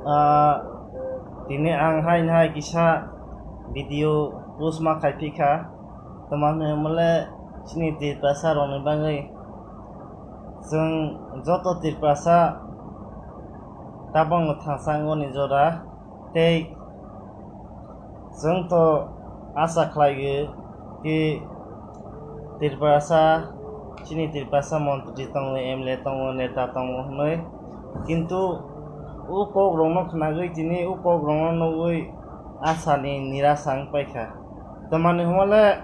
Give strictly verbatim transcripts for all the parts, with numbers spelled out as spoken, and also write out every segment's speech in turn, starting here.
Ah, tini ang haino hai kisa video post ma khai phi kha. Tamo hwnwi hwnmale chini Tiprasa rokni bagwi chwng joto Tiprasa tabangno thangsa wngoni jora tei chwng to asa khlaio ki Tiprasa, chini Tiprasa montri tongo, M L A tongo, neta tongo hwnwi. Kintu o kokrokno khnagwi tini o kokrokno nugwi asani nirasa wng paikha. Tamni hwnmale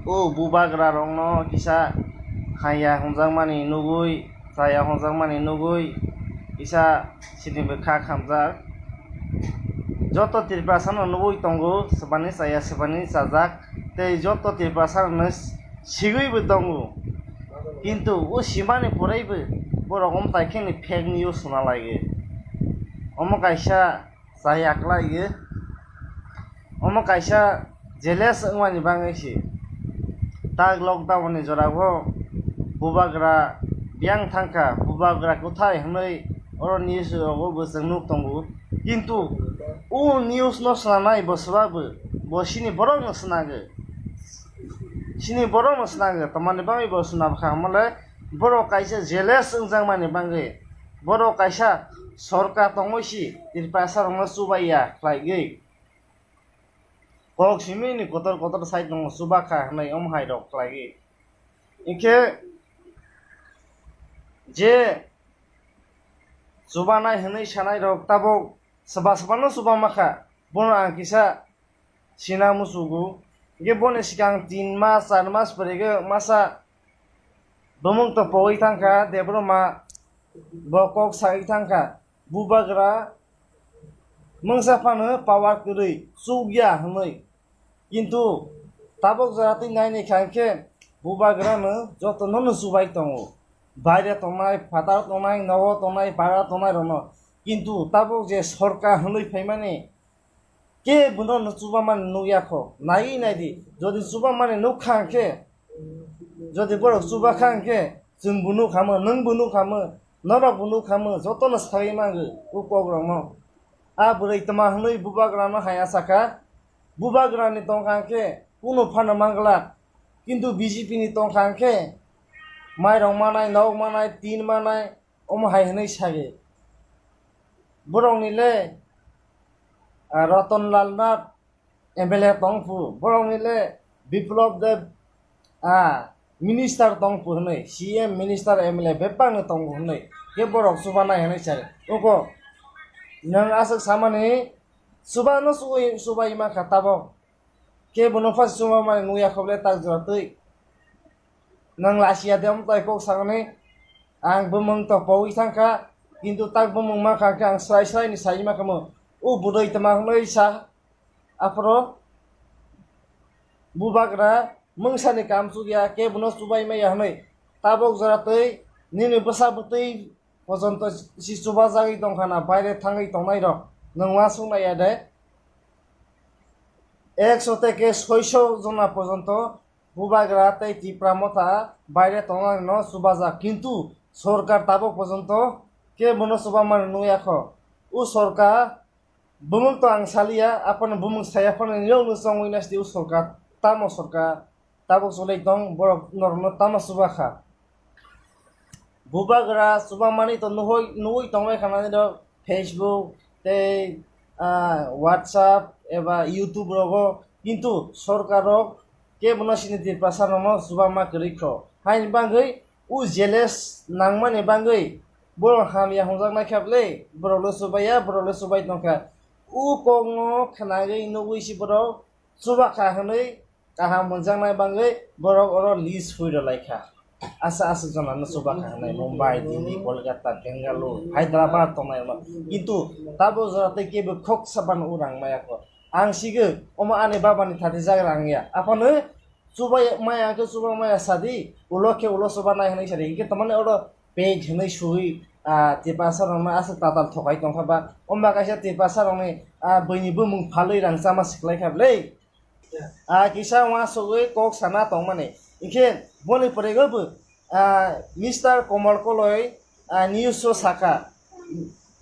o bubagra rokno kisa haya hwnjakmani nugwi, chaya hwnjakmani nugwi kisa sinibo kha khamjak. Joto Tiprasano nugwi tongo, swbani chaya, swbani chajak, tei joto Tiprasano sigwibo tongo. Kintu o simani pore bo borok omtai kheno fake news swnalaio. Omo kaisa chaya kwlaio. Omo kaisa jealous wngmani bagwi se. Tak lockdown ni jora o bubagra biyang thangkha, bubagra kwthai hwnwi oro news rogo bo chwng nuk tongo. Kintu o news no swnamnai bo swbabo, bo sini borok no swnago. Sini borok no swnago, tamni bagwi bo swnam kha hwnmale borok kaisa jealous wngjakmani bagwi, borok kaisa sorkar tongwi si Tiprasa rokno chubaiya khlaigwi. Kok simi ni kotor kotor side no chuba kha hwnwi omo hai rok khlaigwi. Hinkhe je chubanai hwnwi sanai rok tabok swba swbano chuba makha, bono ang kisa sina musugo. Hinkhe boni swkang tin mas, char mas pore khe masa bumung to pogwi thangkha, Debbarma bo kok sagwi thangkha, bubagra mungsa phano power kwrwi chukya hwnwi. Kintu tabok jora twi nainai kha hinkhe bubagrano jotono no chubai tongo. Baire tongnai, phatar tongnai, nogo tongnai, bara tongnai rokno. Kintu tabok je sorkar hwnwi phaimani, kebo no chuba mani nukya kho. Naiwi naidi, jodi chuba mani nuk kha hinkhe, jodi borok chuba kha hinkhe, chwng bo nuk kha mo, nwng bo nuk kha mo, norok bo nuk kha mo, jotono sagwi mango o kok rokno. A bwrwi tma hwnwi bubagrano hai asa kha, bubagrani tong kha hinkhe kunu phano manglak, kintu B J P ni tong kha hinkhe mairok manai, nok manai, tin manai, omo hai hwnwi sagi. Borokni le, ah, Ratan Lal Nath M L A tong phu, borokni le Biplab Deb, ah, minister tong phu hwnwi, C M, minister, M L A bebakno tongo hwnwi, khe borok chubanai hwnwi sagi. Oko nwng aswk samani chubano chubai, chubai mankha tabok. Khe bono phas chuma mani nukya kho ble tak jora twi. Nang lachiya de amtai kok sakni ang bumung to pogwi thangkha, kintu tak bumung mankha khe ang srai srai ni sai mankha mo. O budoi tma hwnwi sa aphuru bubagra mungsa ni kam chukya khe bono chubai maya hwnwi tabok jora twi nini bwsa bwtwi pojonto si chubajagwi tongkha na, baire thangwi tongnai rok nwng uansuk naiya de? Ekso teke soiso jona pojonto bubagra tei Tipra Motha baire tongnai no chubajak, kintu sorkar tabok pojonto khe bono chubamani nukya kho. O sorkar bumung to ang saliya, aphano bumung saya phano niyok no chongwi nasti o sorkar, tamo sorkar tabok choli tong, borok norokno tamo chuba kha. Bubagra chubamani to nuhoi, nugwi tongbai kha nani rok Facebook tei, ah, WhatsApp eba YouTube rogo, kintu sorkar rok kebono sini Tiprasa rokno chubama kwrwi kho. Haini bagwi o jealous nangmani bagwi borok hamya hwnjaknai kha ble, borok le chubaiya, borok le chubai tongkha. O kokno khnagwi nugwi si borok chuba kha hwnwi kaham hwnjaknai bagwi borok oro list hui rwlai kha. Asa asa jona no chuba kha hwnwi Mumbai, Delhi, Kolkata, Bangalore, Hyderabad tongnai rokno. Kintu tabo jora tei kebo khoksa phano o rang maya kho. Ang sigwi omo ani baba ni thati jak rang ya. Aphano chuba maya khe chuba maya sadi, ulo khe ulo chuba nai hwnwi sadi. Hinkhe tamani oro page hwnwi sui, ah, Tiprasa rokno aswk tatal thokai tongkha ba. Omba kaisa Tiprasa rokni, ah, buini bumung phalwi rang chama siklai kha ble. Ah, kisa uansugwi kok sana tongmani. Hinkhe boni pore bo, ah, Mister Komol Koloi, ah, news o sakha.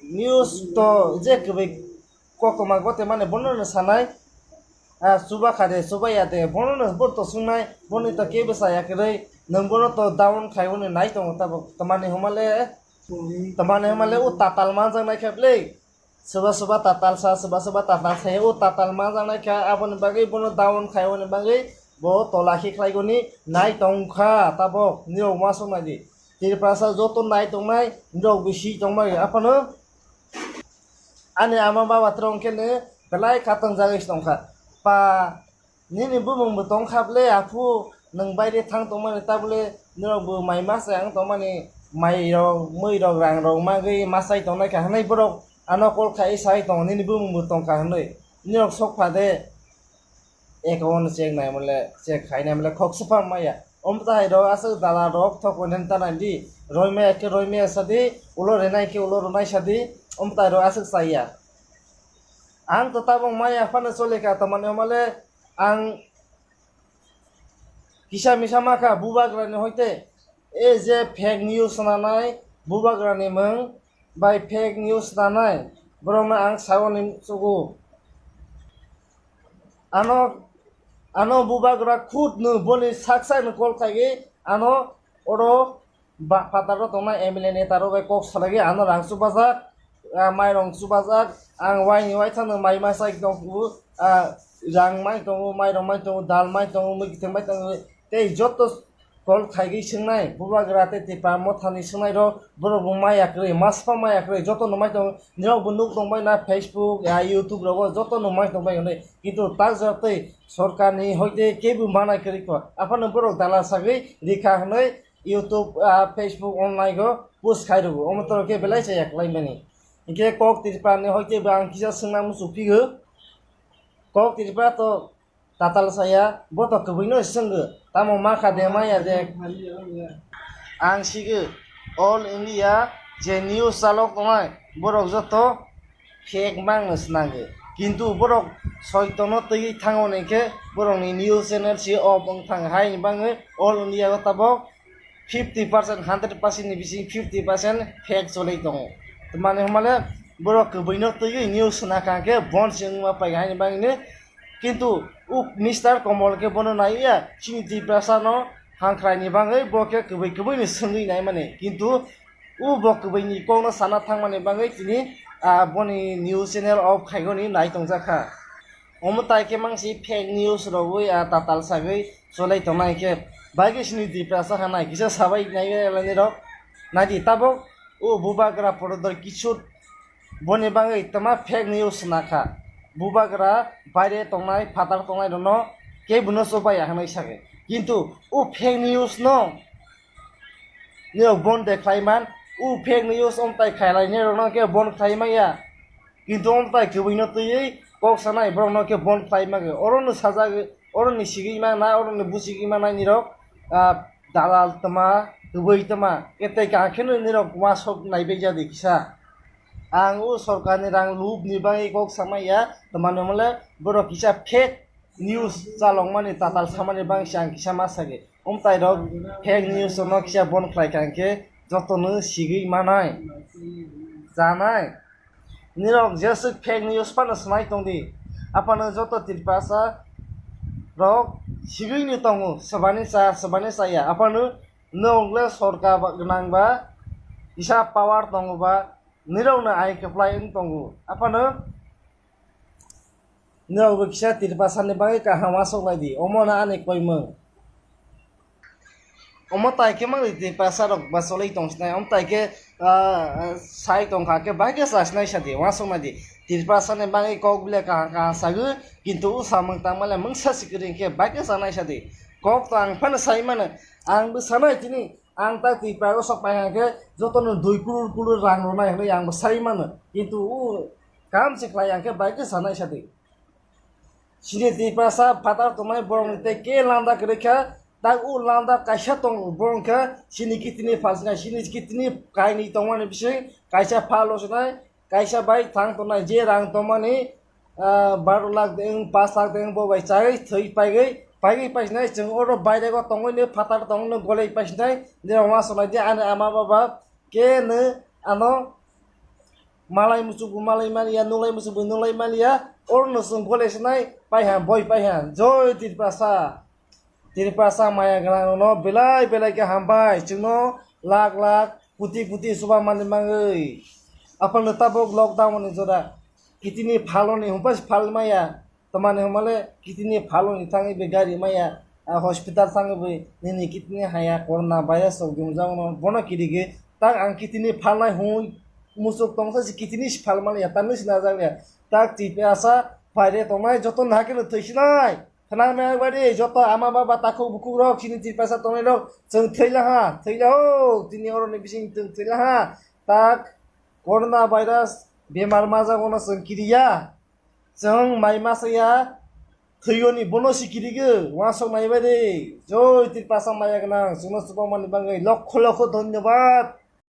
News to je kwbwi koktwma gote mane bono no sanai. Ah, chuba kha de, chuba ya de, bono no bo to swngnai, boni to kebo chaya kwrwi, nwng bono to down khai hwnwi nai tongo tabuk. Tamani hwnmale, tamani hwnmale o tatal manjak nai khe bwle. Soba soba tatal sa, soba soba tatal sa, o tatal manjak nai kha, aboni bagwi bono down khai hwnwi bagwi bo tola khe khlai goni nai tong kha tabuk. Nirok uansuk nai di. Tiprasa joto nai tongnai, nirok bisi tongmai aphano. Ani ama baba twrwng khe no belai kha tongjagwi tongkha. Pa, nini bumung bo tongkha bwle, aphu nwng baire thang tongmani ta bwle, norok bo mai masa ang tongmani, mai rok, mui rok, rang rok magwi masai tongnai kha hwnwi borok ano call khai sai tongo, nini bumung bo tongkha hwnwi. Norok sok pha de. Account check nai mole, check khai nai mole khok swpang maya. Om tai rok aswk dala rok thok nen ta nai di. Roi maya khe roi maya sa di, ulo renai khe ulo ronai sa di. Om tai rok aswk chaya. Ang to tabuk maya phano chole kha, tamani mole ang kisa misa ma kha bubagra ni hoite. E je fake news nanai bubagra ni mung bai fake news nanai borok no ang sao ni chugo. Ano, ano bubagra khud no boni sak sak no call khai ano oro ba phataro tongnai M L A neta rok bai kok salai ano rang chubajak, ah, mairong chubajak, ang waini waithano mai masa tong, ah, rang mai tongo, mairong mai tongo, dal mai tongo, mui kithang mai tongo, tei joto call khaigwi swngnai bubagra tei Tipra mothani swngnai rok, borok bo maya kwrwi, maspa maya kwrwi, joto no mai tongo, nirok bo nuk tong bai na Facebook, ah, YouTube rogo joto no mai tong bai hwnwi, kintu tak jotoi sorkar ni hoite kebo manai kwrwi kho, aphano borok dala sagwi rikha hwnwi YouTube, ah, Facebook online go post khai rwgo, omo toro khe belai chaya kwlai mani. Hinkhe kok Tripura ni hoite bo ang kisa swngna muchuk phigo, kok Tripura to tatal saya, bo to kwbwi no swnggo, tamo ma kha de maya de. Ang sigo, all India je news chalok tongnai, borok joto fake mang no swnango. Kintu borok soitono twiwi thango ni khe borokni news channel si off wng thang hai ni bagwi all India o tabok fifty percent, hundred percent ni bising fifty percent fake cholai tongo. Tamani hwnmale borok kwbwino twiwi news swnakha khe bon se wngma pai hai ni bagwi ni. Kintu o Mister Komol khe bono naiya, chini Tiprasa no hangkhrai ni bagwi bo khe kwbwi kwbwi ni swngwi naimani. Kintu o bo kwbwi ni kok no sana thangmani bagwi tini, ah, boni news channel off khaigoni nai tongjak kha. Omo tai khe mangsi fake news rogwi, ah, tatal sagwi cholai tongnai khe. Bai khe sini Tiprasa kha nai kisa sabai nai nai rok. Nai di tabok o bubagra porodor kisu boni bagwi tama fake news na kha. Bubagra baire tongnai, phatar tongnai rokno kebo no chobaiya hwnwi sagwi. Kintu o fake news no nirok bon de khlai man, o fake news omtai khailai nirok no khe bon khlai maya. Kintu omtai kwbwi no twiwi kok sanai borok no khe bon khlai magwi. Oro no sajagwi, oro ni sigwi ma na, oro ni busigwi ma nai nirok, ah, dalal tama, kwbwi tama. Khe tei kaham khe no nirok uansuk naibai jadi kisa. Ang o sorkar ni rang lub ni bagwi kok samaya, tama no mole borok kisa fake news chalokmani tatal samani bagwi se ang kisa ma sage. Omtai rok fake news no kisa bon khlai kha hwnkhe joto no sigwi manai, chanai. Nirok jeswk fake news phano swmai tongdi. Aphano joto Tiprasa rok sigwi ni tongo, swbani cha, swbani chaya. Aphano nwng le sorkar ba gwnang ba, kisa power tongo ba, nirok no ain kwplai wng tongo. Aphano Nirok bo kisa Tiprasa ni bagwi kaham aswk lai di, omo no ani koimung. Omo tai khe mangni Tiprasa rok ba cholwi tong sinai, omo tai khe, ah, sai tong kha khe bai khe sa sinai sa di, uansuk nai di. Tiprasa ni bagwi kok bile kaham kaham sagwi, kintu o samung tangmale mungsa si kwrwi khe bai khe sa nai sa di. Kok to ang phano sai mano, ang bo sanai tini, ang ta Tiprasa o sok pai kha khe joto no dui kurur kurur rang rwnai hwnwi ang bo sai mano, kintu o Kam se khlai ang khe bai khe sanai sa di. Chini Tiprasa phatar tongnai borok ni tei ke landa kwrwi kha, tak o landa kaisa tongo borok kha chini kitini phalsinai, chini kitini kainwi tongmani bising kaisa phal rwsinai, kaisa bai thang tongnai je rang tongmani, ah, baro lakh de wng, panch lakh de wng bo bai chai thwi paigwi, paigwi paisinai chwng oro bairego tongwi ni phatar tongno golei paisinai, je rong ma sonai di ani ama baba ke no ano Malai muchuk bo malai maliya, nunglai muchuk bo nunglai maliya. Oro no chwng gole sinai paiha, boi paiha. Joi Tripasa. Tripasa maya gwnang no belai belai khe hambai. Chwngno lakh lakh, koti koti chuba mani mangwi. Aphano tabuk lockdown ni jora. Kitini phalo ni humpa si phal maya. Tamani humale kitini phalo ni thangwi be gari maya. A hospital thangwi be nini kitini haya corona virus rok jumjak no bono kirigi. Tak ang kitini phalnai hung musuk tongsa si kitini si phal maliya, tamni si najak ya. Tak Tripasa phaire tongnai joto nahakhe no thwisinai. Khwnang me bari joto ama baba takhuk bukhuk rok chini Tripasa tongnai rok chwng thwilaha, thwilaho, tini oro ni bising chwng thwilaha. Tak corona virus bemar majak ono chwng kiriya. Chwng mai masa ya thwiyo ni bono si kirigi, wansok nai bari. Joi Tripasa maya gwnang, chwngno chubamani bagwi lokho lokho dhonyobad.